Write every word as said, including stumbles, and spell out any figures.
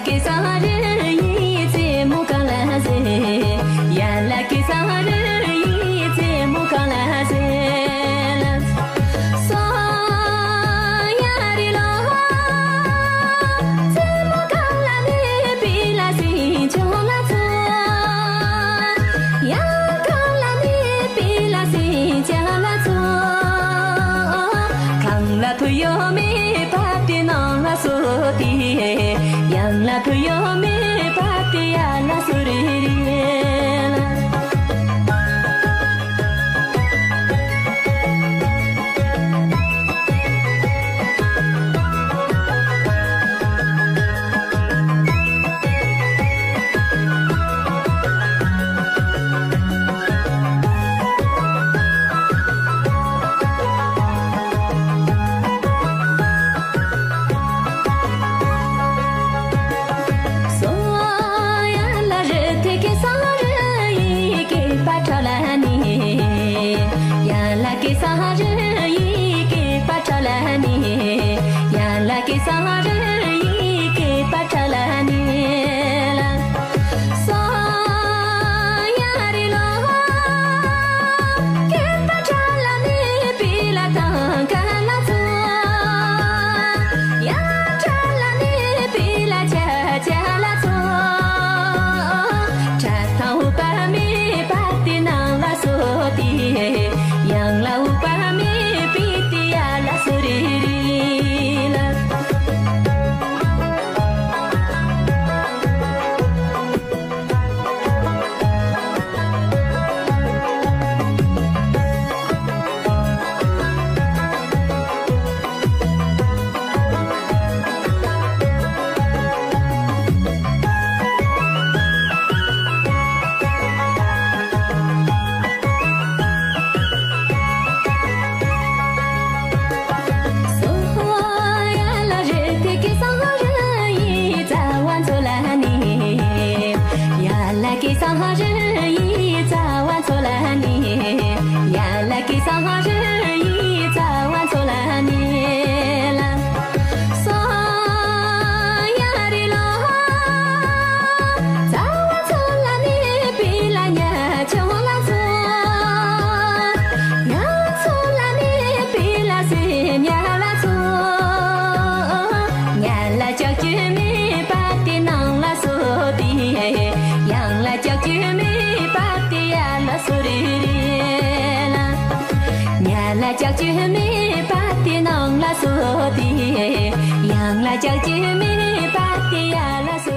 ཀེ་སང་རི་ཡི་རྩེ་མོ་གང་ལ་ཟེར། ཡ་ལ་ཀེ་སང་རི་ཡི་རྩེ་མོ་གང་ལ་ཟེར། སོ་ཡ་རི་ལོ། རྩེ་མོ་གང་ལ་ནི་པི་ལ་སི་ཆུང་ལ་ཚོ། ཡང་གང་ལ་ནི་པི་ལ་སི་ཆུང་ལ་ཚོ། གང་ལ་ཐུ་ཡོ་མི་པ་ཏི་ནང་ལ་སོ་ཏི། ཡང་ལ་ཐུ་ཡོ་མི་པ་ཏི་ཡ་ལ་སུ་རི་རི་ལ། སོ་ཡ་ལ་རི་ཐི་ཀེ་སང་རི་ཡི་ཀེ་པ་ཁྲ་ལ་ནི། ཡ་ལ་ཀེ་སང་རི་ཡི་ཀེ་པ་ཁྲ་ལ་ནི། ཡ་ལ་ཀེ་སང་རི་ཡི་ཀེ་པ་ཁྲ་ལ་ནི་ལ། སོ་ཡ་རི་ལོ། ཀེ་པ་ཁྲ་ལ་ནི་པི་ལ་ཐང་ཀ་ལ་ཚོ། ཡ་ཁྲ་ལ་ནི་པི་ལ་ཆ་ཆ་ལ་ཚོ། ཁྲ་ཐང་ཨུ་པ་མི་པ་ཏི་ནང་ལ་སོ་ཏི། ཡང་ལ་ཨུ་པ་མི་པི་ཏི་ཡ་ལ་སུ་རི་རི་ལ། སོ་ཡ་ལ་རི་ཐི་ཀེ་སང་རི་ཡི་རྩ་བ་མཚོ་ལ་ནི། ཡ་ལ་ཀེ་སང་རི་ཡི་རྩ་བ་མཚོ་ལ་ནི། ཡ་ལ་ཀེ་སང་རི་ཡི་རྩ་བ་མཚོ་ལ་ནི་ལ། སོ་ཡ་རི་ལོ། རྩ་བ་མཚོ་ལ་ནི་པི་ལ་ཉ་ཆུང་ལ་ཚོ། ཉ་ཚོ་ལ་ནི་པི་ལ་སི་ཉ་ལ་ཚོ། ཉ་ལ་ལྕགས་ཀྱུ་མི་པ་ཏི་ནང་ལ་སོ་ཏི། ཡང་ལ་ལྕགས་ཀྱུ་མི་པ་ཏི་ཡ་ལ་སུ་རི་རི་ལ། ཉ་ལ་ལྕགས་ཀྱུ་མི་པ་ཏི་ནང་ལ་སོ་ཏི། ཡང་ལ་ལྕགས་ཀྱུ་མི་པ་ཏི་ཡ་ལ་སུ།